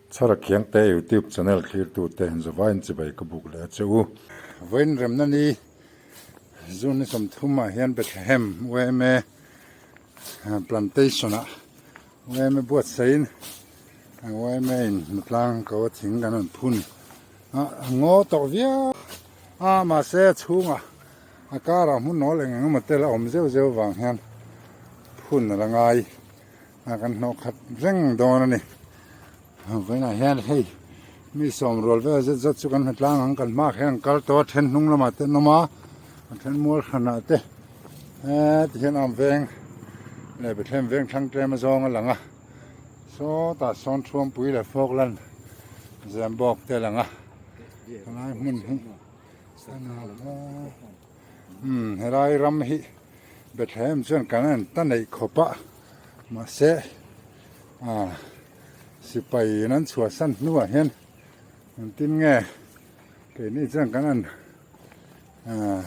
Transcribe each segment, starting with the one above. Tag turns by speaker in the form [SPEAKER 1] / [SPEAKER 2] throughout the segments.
[SPEAKER 1] Chhara Khiangte YouTube channel thlirtute Zavaiin chibai ka buk leh a che u. Vawiin remna ni June ni 30 ah hian Bethlehem yma plantation ah yma buatsaiin yma in hnutlang ko a thing kan rawn phun a, a ngaw tawh viau a mahse a chhungah a karah hmun nawl eng eng emaw te la awm zeuh zeuh avang hian phun a la ngai. A kan hnawh khat reng dawn a ni. Vawiinah hian hei mi sawm rual vel zet zet chu kan hmu tlang ang kan hmaah hian an kal tawh a then hnung lamah te an awm a a then mual hranah te heti hian am veng leh Bethlehem veng thlang tlem a zawng a lang a sawtah sawn Thuampui leh Falkland Zembawk te a lang a helai hmun hi umm helai ram hi Bethlehem chuan kan an ta neih khawp a mahse ah sipai in an chhuahsan hnuah hian engtin nge keini chuan kan an ah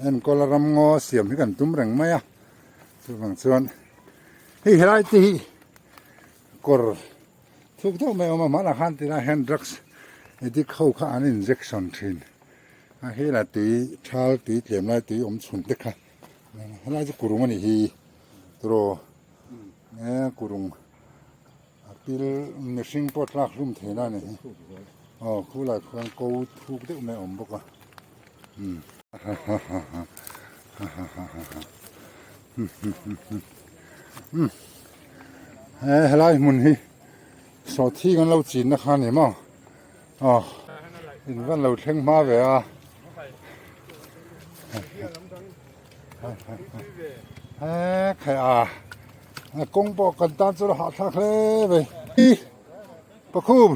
[SPEAKER 1] enkawl a ram ngaw siam hi kan tum reng mai a chuvang chuan hei helai te hi kawr thuk deuh mai a awm a hmanah khan tilai hian drugs addict ho kha an injection thin. A hela tui thal tui tlem lai tui awm chhun te kha helai chu kurung a nih hi tiraw e kurung a pil mihring pawh tlak hlum thei na a ni hi aw khulai khuan ko thuk deuh mai a awm bawk a umm umm he helai hmun hi sawhthing an lo chin na kha a ni maw. Aw in van lo thleng hma ve a he khai a a kawng pawh kan tan chu a hahthlak hle mai pakhum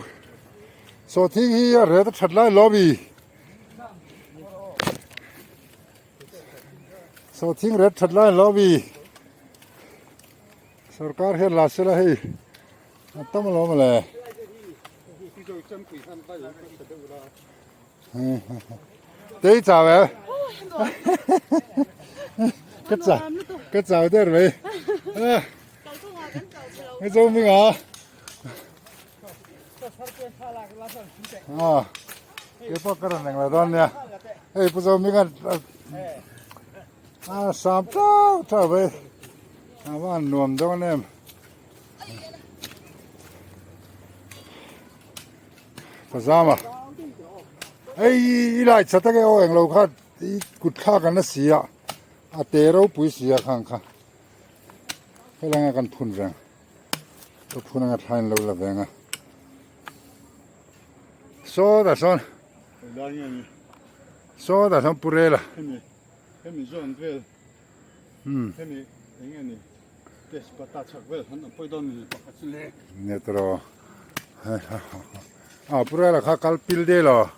[SPEAKER 1] sawhthing hi a ret a that lai lawmi sawhthing ret that lai lawmi sarkar hian la sela hei A tam alawm le. Tei chau e. Ka chau ka chau der mai. Cái dâu mình à? À, cái bọc cái này là đón nha. Ê, bây giờ mình à, sám trao trao về. À, van nuam đâu anh em. Pazama hei i lai tha tak e aw englo kha i kut thlak an la si a a te ropui si a khang kha helai anga kan phun reng ka phun anga thlain lo la veng a saw dah sawn saw dah sawn purela
[SPEAKER 2] hemi hemi zawn vel hemi enge ni
[SPEAKER 1] Netro a pura la kha kal pil de lo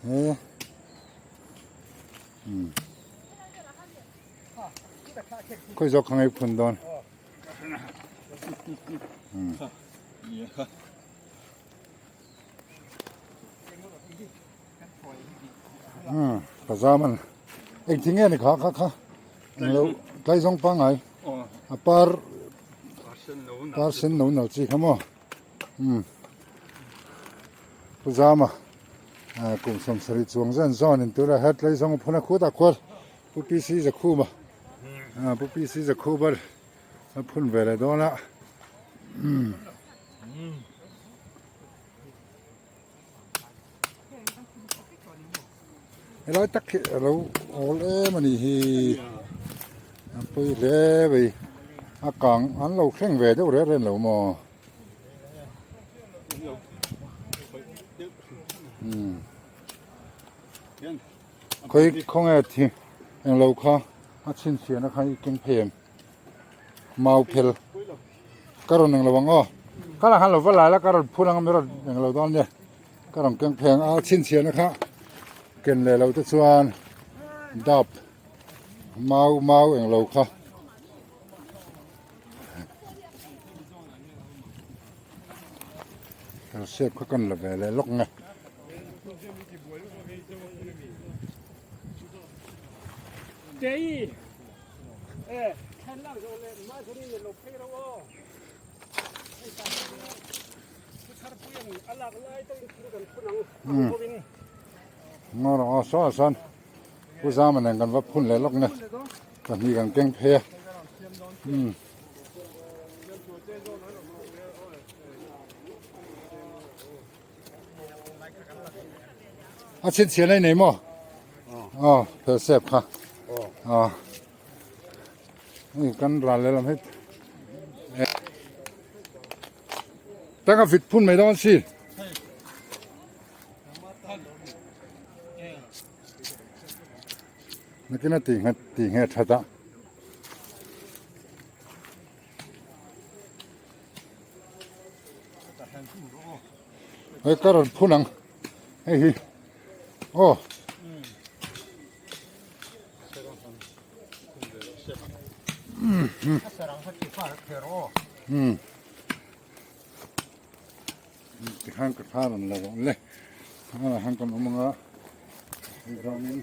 [SPEAKER 1] he khoi zawk kha ngai phun dawn Pazaman engthing nge ni kha kha kha englo tlai zawng pangngai a par par sen no nal chi kha maw umm Pazama kum 70 chuang zan zawn in tura her tlai zawng a phun a khutah khuan Pu PC Zakhuma Pu PC Zakhuma a phun ve leh dawn a umm. Helai tak hi a lo awl em a nih hi a pawi hle mai a kang an lo thleng ve deuh reng reng lo maw umm khawi khawnge thi englo kha a chhinchhiahna kha i keng phei em. Mau phel ka rawn englo ang aw ka la khan lo va lai la ka rawn phun ang a mi rawn englo dawn nia ka rawn keng pheng a chhinchhiahna kha ken leh lo te chuan dap mau mau englo kha sep kha kan la ve leh lawk nge. Ngaw rawh aw saw ah sawn Pu Zama nen kan va phun leh lawk na pahnih kan keng phei a umm. A chhinchhiah na i nei maw? Aw phel sep kha aw hei kan ral lehlam hei Tanga vit phun mai dawn si. Nakina ti nghet ti nge thata. Hei ka rawn phun ang. Hei hi. Aw. Tikhan ka thar an la rawh le ah han kan awm anga hei zawngin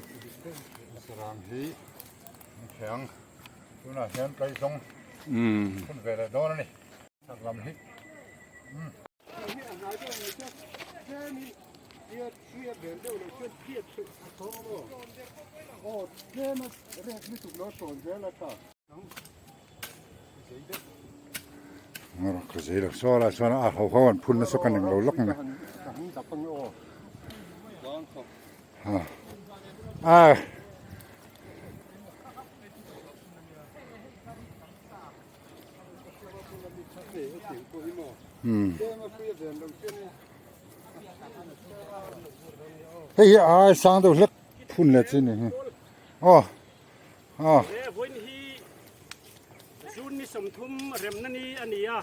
[SPEAKER 1] sarang hi an thei ang tunah hian kaizawng phun ve leh dawn a ni chak lam hi. Ka zei lo saw lai chuan a ho ho an phun nasa ka ning lo lawk mai a Hei hi ai sang deuh hlek phun leh chi ni hi aw aw.
[SPEAKER 3] He vawiin hi June ni 30 remna ni a ni a,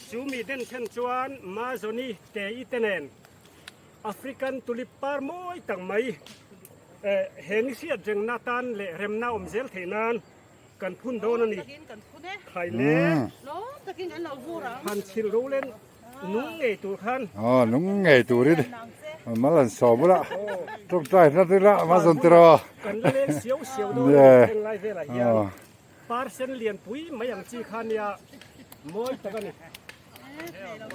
[SPEAKER 3] chu mi den then chuan Mazoni te i te nen African tulip par mawi tak mai he ni hriat rengna tan leh remna awm zel theih nan Kan phun dawn a ni. Khai le. Han chhilh ro len nung ngei tur khan.
[SPEAKER 1] Aw nung ngei turin mal an sawm ula. Tawngtai hlat ila ma zawn tiraw.
[SPEAKER 3] Kan la leng siau siau dawn a ni heng lai velah hian. Par sen lian pui mai ang chi kha nia mawi tak a ni.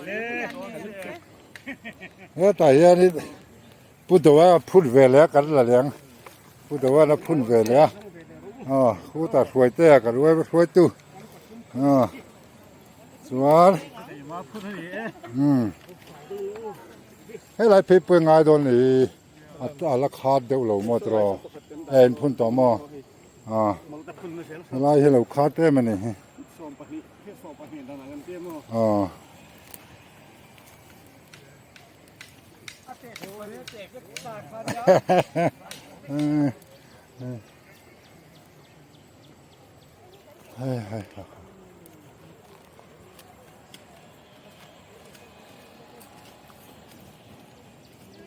[SPEAKER 3] Le.
[SPEAKER 1] Hetah hianin Pu Doa phun ve leh a kan la leng Pu Doan a phun ve leh a aw khutah hruaitea kan uai hruaitu aw chuan umm helai phei pawh ngai dawn ni a la khat deuh lo maw tiraw a in phun tawh maw aw helai hi lo khat em a ni hi aw.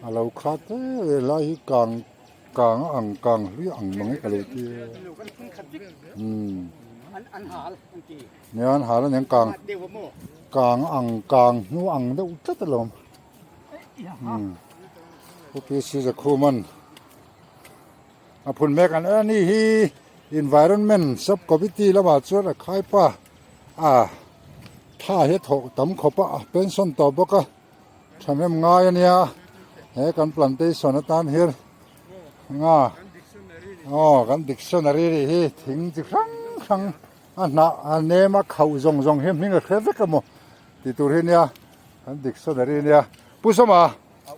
[SPEAKER 1] A lo khat e lai hi kang kang a ang kang hlui ang mang e ka lo ti umm nia an hal a niang kang kang a ang kang hnu ang deuh tlat alawm. Pu PC Zakhuman a phun mek an a ni hi environment sub committee lamah chuan a khaipa a tha hi a thawh tam khawp a pension tawh bawk a thahnem ngai a nia he kan plantation atan hian nga aw kan dictionary ri hi thing chi hrang hrang a hnah a nem a khauh zawng zawng hi hming a hre vek a maw tih tur hi nia. Kan dictionary nia. Pu Zoma,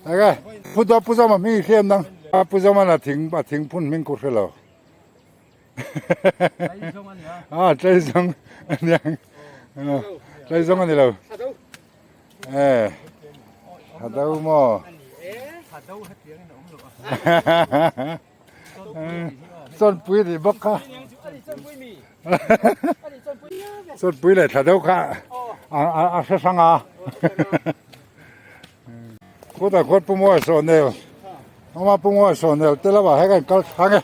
[SPEAKER 1] enge Pu Do Pu Zoma hming i hriat nang. Pu Zoma na thing a thing phun hming ku hre lo. Ah, tlei zawng aniang. Tlei zawng ani lo. Eh. Thado maw. Chawnpui nih bawk kha. Chawnpui leh thla deuh kha a hre hrang a. Khutah khuan Pu Muai Sawnel ama Pu Muai Sawnel te lamah hian kan kal thlang e.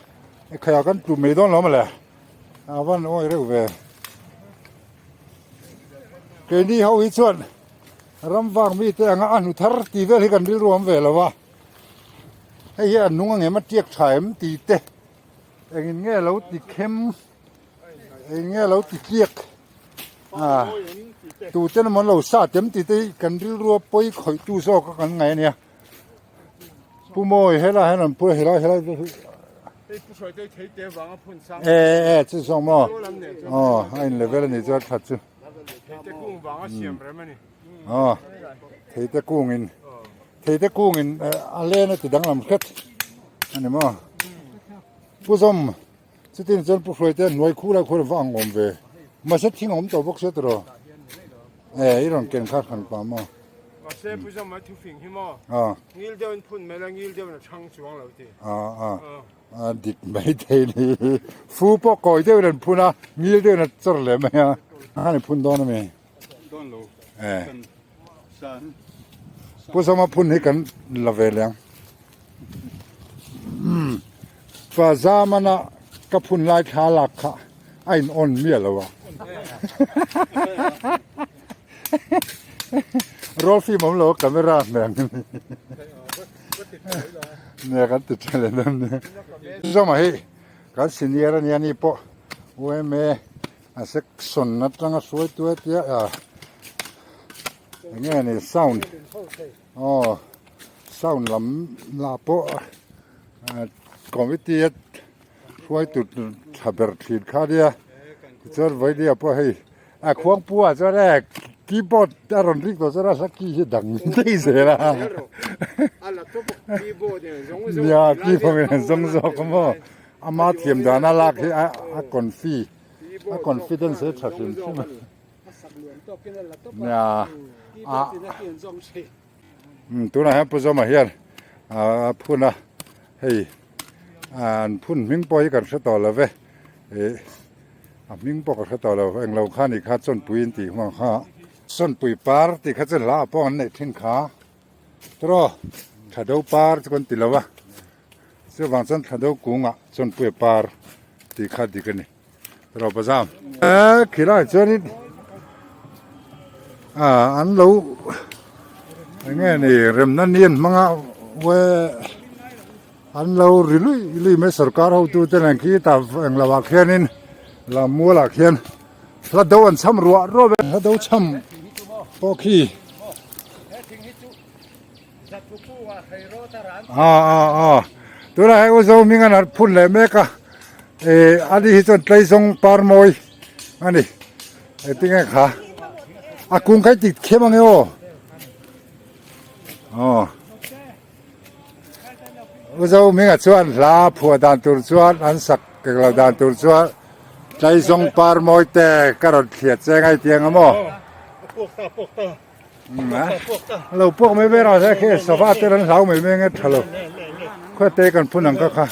[SPEAKER 1] Ekhaiah kan tlum mai dawn lo mawle. A van awi reuh ve. Keini ho hi chuan ram vang mite anga a hnu thar tih vel hi kan rilru awm ve lo va. Hei hi a nung angem a tiak tha em tih te engin nge lo ti khem engin nge lo ti tliak. A tute emaw an lo sa tem tih te hi kan rilrua pawi khawih tu zawk a kan ngaih a nia. Pu Mawi helai hian an pu a helai helai te hi e e chu zawng maw aw a in level a nih chuan that chu aw theite kung in theite kung in a len a ti danglam hret a ni maw Pu Zawm Chutin chuan Pu Hruaite hnuai khu lai khuan va ang awm ve. Mahse thing a awm tawh bawk sia tiraw? E, i rawn ken kha hran pah maw?
[SPEAKER 2] Mahse Pu Zawma thufing hi maw?
[SPEAKER 1] A.
[SPEAKER 2] Ngil deuhin phun mai la, ngil deuhin a chhang chuang lo ti.
[SPEAKER 1] A, a. A dik mai thei ni. Fu pawh kawi deuhin an phun a, ngil deuhin a chawr leh mai a. A ni phun dawn a mi?
[SPEAKER 2] Dawn lo.
[SPEAKER 1] E. Pu Zawma phun hi kan la ve leh ang. Pa Zamana ka phun lai thla lak kha a in on miah lo a. Roll film awm lo a camera hmel ang ni. Nia kan ti tha leh dawn nia. Zawma hi kan senior a nia ni pawh UMA a section atanga hruaitu a tia enge ni sound. Aw sound lam lah pawh committee a hruaitu tha ber thin kha nia tichuan vawinia pawh hei a khuangpu ah chuan e keyboard a rawn rik tawh chuan a hla key hi dang daih zel a nia keyboard in an zawng zawk a maw ama thiam dan a lak hi a confi a confidence hi a tha hrim hrim a. Nia a tunah hian Pu Zawma hian a phun a hei an phun hming pawh hi kan hre tawh lo ve ih a hming pawh ka hre tawh lo englo kha ni kha chawnpui in tih hmang kha chawnpui par tih kha chu hla ah pawh an neih thin kha tawh thado par chu kan ti lo a chuvang chuan thado kungah chawnpui par tih kha dik a ni. Rawpa zam. E khilai chuanin ah an lo enge ni remna ni an hmang a we an lo ri lui lui mai sorkar hotu te nen khi tah eng lo ah khianin lammual ah khian hla do an cham ruah ruah ve hla do cham pawh khi a a a tunah hei u Zohming an han phun leh mek a eh ani hi chuan tleizawng par mawi a ni engtinge kha a kung kha i ti khem ange aw aw u Zohming a chuan hla phuah dan tur chuan an sak keklo dan tur chuan tleizawng par mawi te ka rawn thliah che ngai tiang a maw. Lo puak mai ber a khi sava te an hlau mai mai nge tha lo khaw te kan phun ang ka kha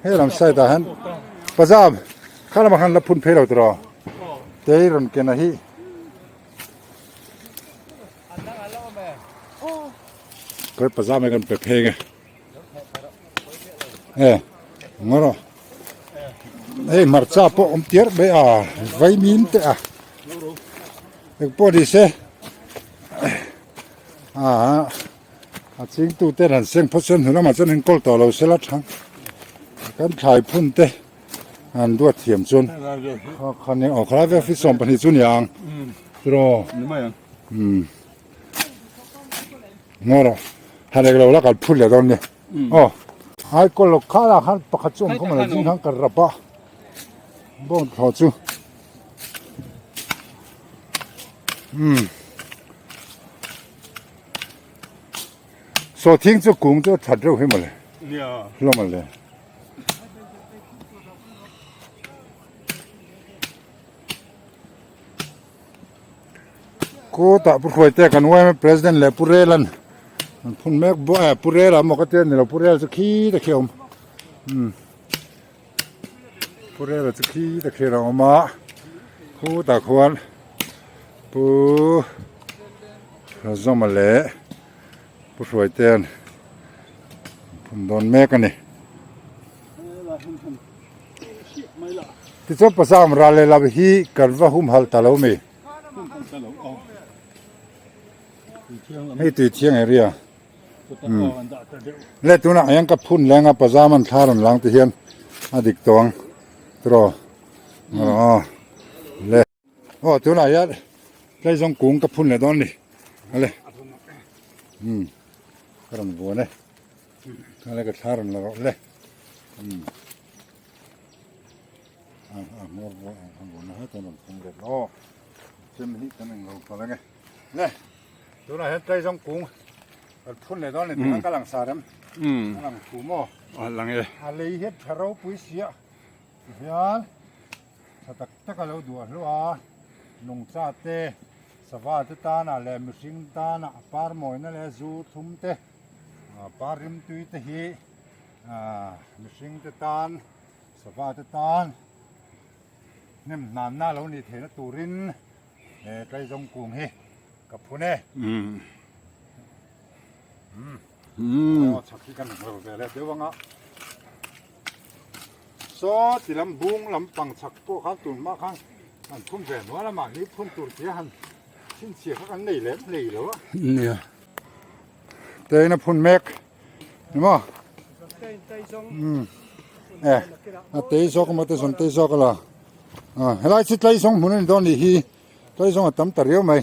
[SPEAKER 1] he lam side ah hian pazam kha lamah khan la phun phei lo tiraw te hi rawn ken a hi khawi pazam hi kan pe phei nge e ngaw rawh hei hmarcha pawh awm tiar mai a vaimim te a. Eng pawh ni se ah a chingtu ten an seng phawt chuan hnu lamah chuan enkawl tawh lo sela thang kan thlai phun te an duat thiam chuan kha nia aw khalai vel feet 12 chu nia ang tiraw umm ngaw rawh han eng lo la kan phun leh dawn nia aw ai kaw lo kha lah khan pakhat chu awm kha maw zing khan ka rap a bawng thlawh chu. Umm saw thing chu kung chu a that reuh hi mawle hlawm ale kutah pu hruai te kan uaim president leh pu rel an an phun mek bawk a pu rel a maw ka tia ni lo pu rel chu khi te khi a awm umm. Pu Rela chu khi ta khian a awm a khutah khuan Pu Razawma leh Pu Hruaitea'n phun dawn mek a ni. Tichuan Pasam ral lehlam hi kan va humhalh ta lo mi? Hei tui thiang area. Le tunah hian ka phun leng a pajama an thla rawn lang te hian a dik tawh ang tiraw aw le. Aw tunah hian tleizawng kung ka phun leh dawn ni. Ale. Um. Ka rawn vuan e. Ale ka thla rawn la rawh le. Um. A a hmawr vuan a vuan na hetan rawn phun let aw. Chem hi kan englo palh ange. Le. Tunah hian tleizawng kung kan phun leh dawn ni tih ka lang sa rem. Um. A lang thu maw?
[SPEAKER 2] A lang e.
[SPEAKER 1] A lei hian tha ropui sia. Tihian tha tak tak a lo duah hluah a, nungcha te, sava te tanah leh mihring tanah par mawina leh zu thlum te, par rimtui te hi mihring te tan, sava te tan hnem hnanna lo nih theihna turin he tlaizawng kung hi ka phun e. Aw chhak hi kan hmu ve leh deuh ang a. Saw ti lam bung lampang chhak pawh khan tun hma khan an phun ve nual a mahni phun tur tia han chhinchhiah kha kan nei lem hlei lo a.
[SPEAKER 2] Nia.
[SPEAKER 1] Tein a phun mek ni maw? Umm e a tei zawk emaw te zawn tei zawk a la a helai chu tlai zawng hmun a ni dawn nih hi tlai zawng a tam ta riau mai.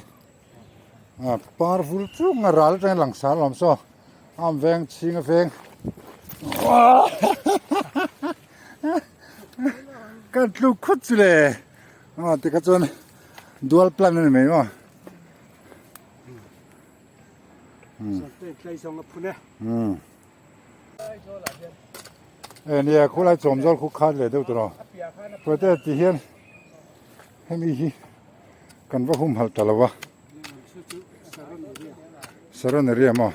[SPEAKER 1] A par vul chung a ral atangin lang sar lawm saw am veng chhing a veng kan tluk khut chu le a tikha chuan dual plan a ni mai maw e nia khulai chawm zawl khu khat leh deuh tawh pawh te hian hemi hi Kan va humhalh ta lo a, Saron area maw?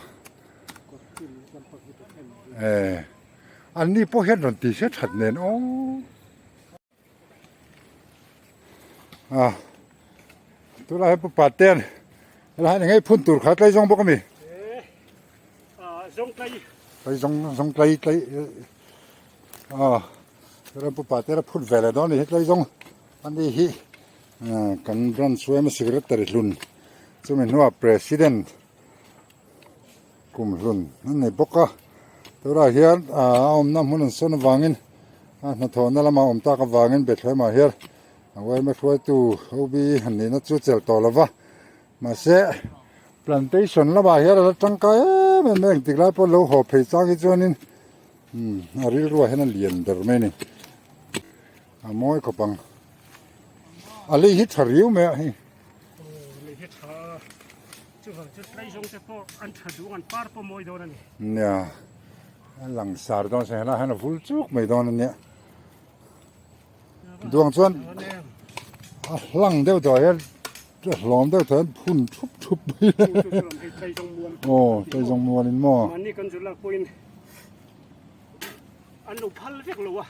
[SPEAKER 1] Eh, an ni pawh hian rawn ti hre that nen aw. Ah, tunah hian Pu Patean helai hian engei phun tur kha tlai zawng bawk a mi?
[SPEAKER 3] Eh, ah, zawng tlai.
[SPEAKER 1] Tlai zawng, zawng tlai, tlai. Ah, tunah Pu Patean a phun ve leh dawn a ni hi tlai zawng. Ani hi kan branch yma secretary hlun chumi hnuah president kum hlun a ni bawk a tunah hian a awmna hmun an sawn avangin a hnathawhna lamah awm tak avangin Bethlehem ah hian a yma hruaitu OB han nihna chu chelh tawh lova mahse plantation lamah hian a la tangkai em em a engtik lai pawh lo haw phei chang hi chuanin a rilruah hian a lian ber mai a ni. A mawi khawp ang. A lei hi tha riau mai a hei.
[SPEAKER 3] Aw lei hi tha. Chuvang chu tlai zawng te pawh an tha duh ang an par pawh mawi dawn a ni.
[SPEAKER 1] Nia. A lang sar dawn se helai hian a vul chuk mai dawn a nia. Duang chuan a hlang deuh tawh hian a hlawm deuh tawh hian phun thup thup mai. Aw tlai zawng mual in maw.
[SPEAKER 3] Mahni kan zir lak pawhin an lo phal vek lo a.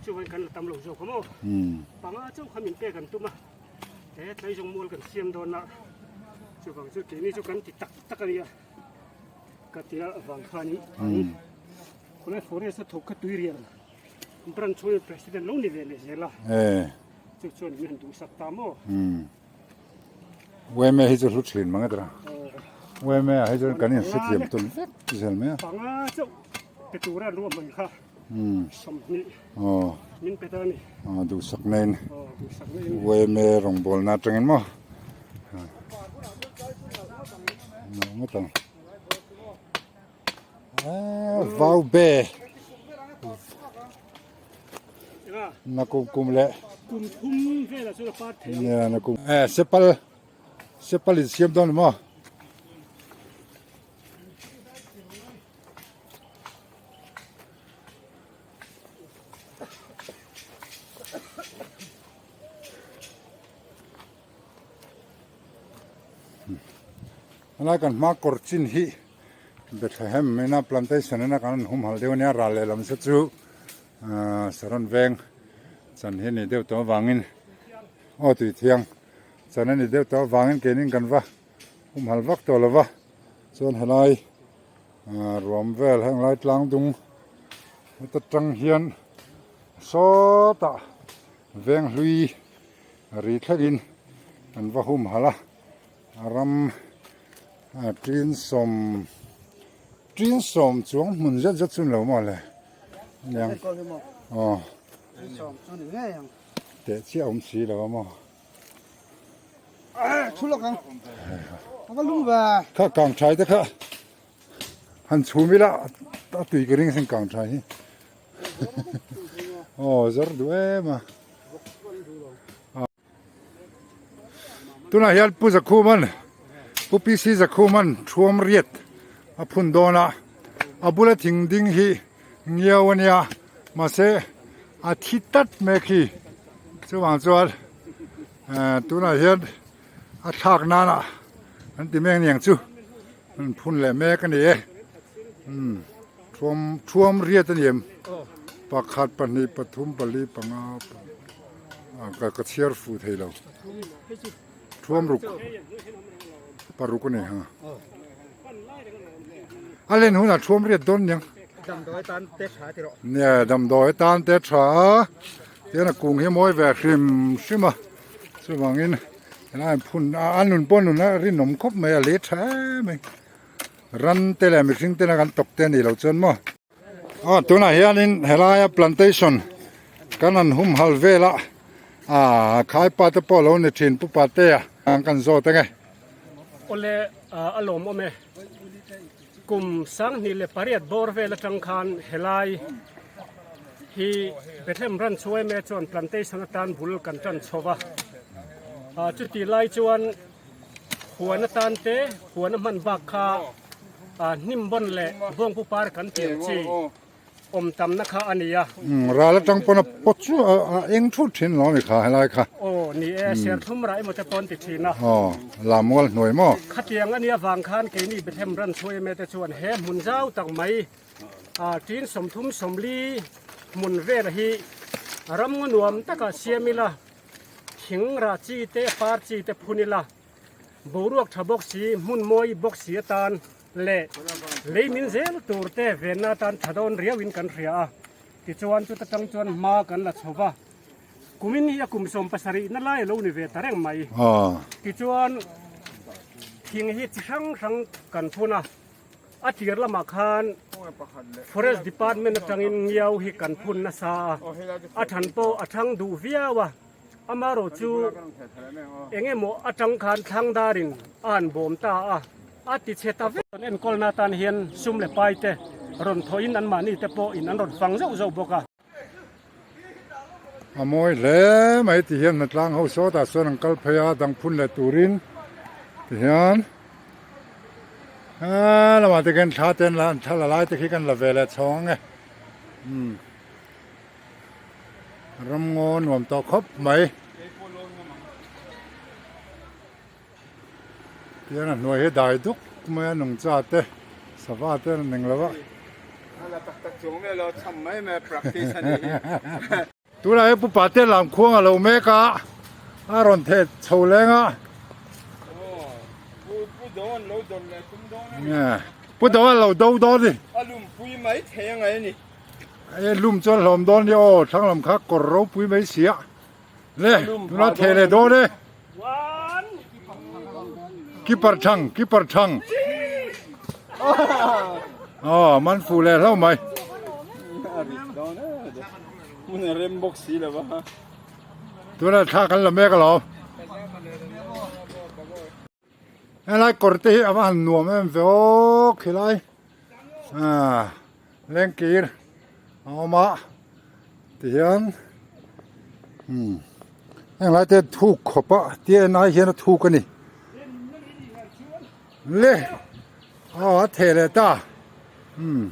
[SPEAKER 3] Chuan kan la tam lo zawk a maw? Panga chauh kha min pek an tum a, he tlaizawng mual kan siam dawn a, chuvang chu keini chu kan ti tak tak a nia ka tia avang khanin an khawlai forest a thawk kha tui rial branch chhungin president lo ni ve leh zel a, chu chuan min han duhsak ta maw?
[SPEAKER 1] Ueme hi chu hlu thin mang e tira. Ueme ah hi chuan kan inhrethiam tawn vek zel mai a.
[SPEAKER 3] Panga chauh pe tura an ruahman kha 20 min pe ta a ni.
[SPEAKER 1] Aw duhsak naiin Ueme rawngbawlna atangin maw. Ngawt ang. Vau be. Na kum kum leh.
[SPEAKER 3] Kum thum velah chuan a par thei ang.
[SPEAKER 1] Nia na kum. Eh sepal sepal in siam dawn maw? Helai kan hma kawr chin hi Bethlehem ina plantation ina kan humhalh deuh ania ral lehlam se chu Saron veng chan hi a ni deuh tawh avangin aw tui thiang chan a ni deuh tawh avangin keinin kan va humhalh vak tawh lova chuan helai ruam vel heng lai tlang dung heta tang hian sawtah veng hlui ri thlengin an va humhalh a a ram Tin sawm chuang hmun zet zet chu ni lo maw le aniang aw teh chiah awm si lo a maw. Kha kang thai te kha han chhum ila a tui ka ring sin kang thai hi aw zar duh em a tunah hian Pu Zakhuman Pu PC Zakhuman thuam riat a phun dawn a a bula thing ding hi ngiau a nia mahse a thi tat mek hi chuvang chuan tunah hian a thlak nana an ti mek aniang chu an phun leh mek a ni e umm thuam thuam riat a ni em pakhat pahnih pathum pali panga ah ka chhiar fuh thei lo thuam ruk paruk a ni ha a len hunah thuam riat dawn aniang nia damdawi tan te tha a tihian a kung hi a mawi ve hrim hrim a. Chuvangin helai an phun a a nun pawh nun a rinawm khawp mai a lei tha em mai ran te leh mihring tena kan tawk te a nih loh chuan maw aw tunah hianin helaia plantation kan han humhal vel a ah khaipa te pawh a lo ni thin pu Patea an kan zawt ange.
[SPEAKER 3] Awle a lawmawm e kum 28 bawr vel atang khan helai hi Bethlehem Ranch yma chuan plantation atan bul kan tan chho va ah chuti lai chuan huan atan te huan a hman bak kha ah hnim bawn leh bawngpu par kan tih ang chi awm tamna kha a ni a.
[SPEAKER 1] Umm ral atang pawn a pawt chu a eng thut thin lo ani kha helai kha.
[SPEAKER 3] Aw ni e serthlum rah emaw te pawn ti thin a.
[SPEAKER 1] Aw lammual hnuai maw.
[SPEAKER 3] Khatiang a nia vang khan keini Bethlehem Ranch yma te chuan he hmun zau tak mai ah tin 30 40 hmun vel hi ramngaw nuam takah siam ila thing rah chi te par chi te phun ila boruak tha bawk si hmun mawi bawk si atan leh lei min zel tur te venna atan tha dawn riau in kan hria a tichuan chuta tang chuan hma kan la chho va kumin hi a kum 70 na lai a lo ni ve ta reng mai tichuan thing hi chi hrang hrang kan phun a. A tir lamah khan Forest Department atangin ngiau hi kan phun nasa a, a than pawh a thang duh viau a, amaherawh chu eng emaw atang khan thlang darin a han bawm ta a, a ti chhe ta vek. Kan enkawlna atan hian sum leh pai te rawn thawhin anmahni te pawhin an rawn fang zauh zauh bawk a.
[SPEAKER 1] A mawi hle mai ti hian hnatlang ho sawtah sawn an kal phei a dang phun leh turin ti hian aaa lamah te khian thla te an la an thla la lai te khi kan la ve leh chhawng ang e umm ramngaw nuam tawh khawp mai tihian a hnuai hi dai duk mai a nungcha te sava te an eng lo a. Tunah hian pupa te lam khuang a lo mek a a rawn theh chho leng a. Pu Dawng an lo do dawn ni. E lum chuan hlawm dawn ni aw thlang lam kha kawr ropui mai si a. Le tuna theh leh dawn e. Keeper thang keeper thang. Aw man fu leh hlauh mai. Tuna thla kan la mek alawm. Helai kawr te hi a va han nuam em ve aw khilai ah lengkir a awm a tihian umm heng lai te thuk khawp a tia en ai hian a thuk a ni le aw a theh leh ta umm.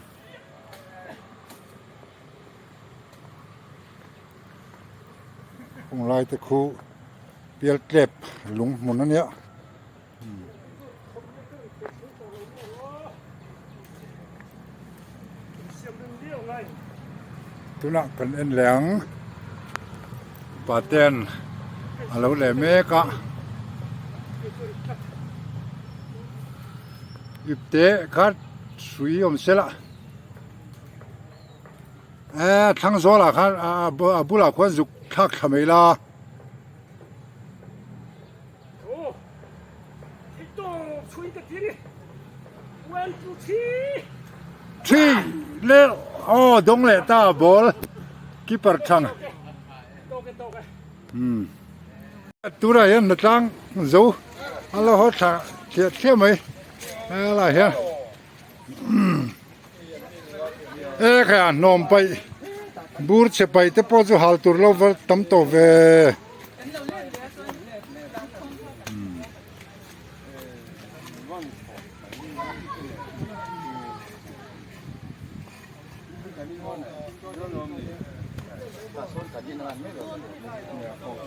[SPEAKER 1] Kawng lai te khu pial tlep lung hmun a nia. Tunah kan en leh ang paten a lo leh mek a ipte kha hrui awm sela. Eh thlang zawlah khan a bulah khuan zuk thlak thla mai la. Thi le aw dawng leh ta ball keeper thang. Hmm. Tunah hian hnatlang zo a lo haw thla thliah thliah mai helaiah hian e khai a hnawm paih bur chhe paih te pawh chu hal tur lo va tam tawh ve.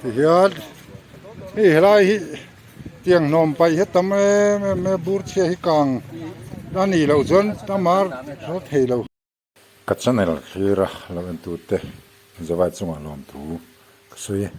[SPEAKER 1] Tihian hei helai hi tiang hnawm paih hi a tam em em mai a bur chhia hi kang a nih loh chuan a mar hla thei lo. Ka channel thlir a lo en tute zawai chungah lawmthu ka sawi e.